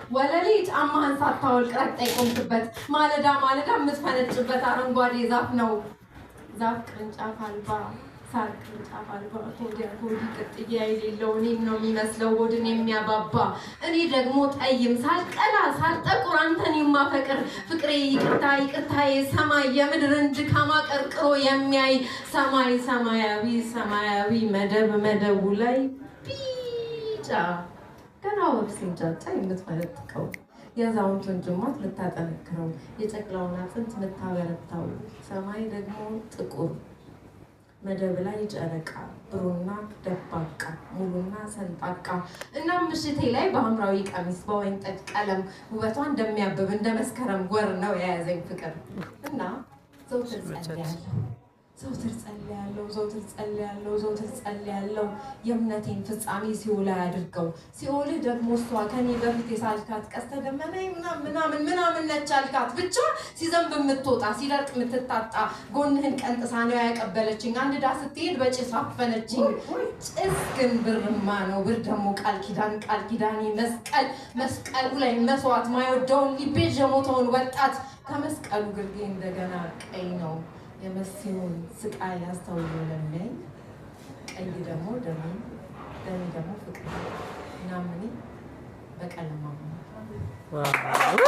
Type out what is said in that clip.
ወለሌ ጫማህን ሳታወልቅ ረግጠህ የቆምክበት፣ ማለዳ ማለዳ የምትፈነጭበት አረንጓዴ ዛፍ ነው። ዛፍ ቅርንጫፍ አልባ፣ ሳር ቅርንጫፍ አልባ፣ ከወዲያ ከወዲህ ቅጥያ የሌለው እኔን ነው የሚመስለው ሆድን የሚያባባ። እኔ ደግሞ ጠይም ሳልቀላ ሳልጠቁር አንተን የማፈቅር፣ ፍቅሬ ይቅርታ ይቅርታዬ ሰማይ የምድርን ድካም አቀርቅሮ የሚያይ ሰማይ ሰማያዊ ሰማያዊ መደብ መደቡ ላይ ቢጫ ገና ወፍ ሲንጫጫ የምትፈነጥቀው፣ የአዛውንቱን ጅማት የምታጠነክረው፣ የጨቅላውን አጥንት የምታበረታው። ሰማይ ደግሞ ጥቁር መደብ ላይ ጨረቃ ብሩና ደባቃ ሙሉና ሰንጣቃ። እናም ምሽቴ ላይ በሐምራዊ ቀሚስ በወይን ጠጅ ቀለም ውበቷ እንደሚያብብ እንደ መስከረም ወር ነው የያዘኝ ፍቅር። እና ዘውትር ጸልያለሁ፣ ዘውትር ጸልያለሁ፣ ዘውትር ጸልያለሁ፣ ዘውትር ጸልያለሁ። የእምነቴን ፍጻሜ ሲኦል አያድርገው። ሲኦልህ ደግሞ እሷ ከኔ በፊት የሳልካት ቀስተ ደመና ምናምን ምናምን ምናምን ነች አልካት። ብቻ ሲዘንብ የምትወጣ፣ ሲደርቅ የምትታጣ፣ ጎንህን ቀንጥሳ ነው ያቀበለችኝ። አንድ ዳ ስትሄድ በጭስ አፈነችኝ። ጭስ ግን ብርማ ነው። ብር ደግሞ ቃል ኪዳን፣ ቃል ኪዳኔ መስቀል፣ መስቀሉ ላይ መስዋዕት ማይወደውን ሊቤዥ የሞተውን ወጣት። ከመስቀሉ ግርጌ እንደገና ቀይ ነው፣ የመሲሁን ስቃይ አስተውሎ ለሚያይ። ቀይ ደግሞ ደሜ፣ ደሜ ደግሞ ፍቅር። እናም እኔ በቀለም አምናለሁ።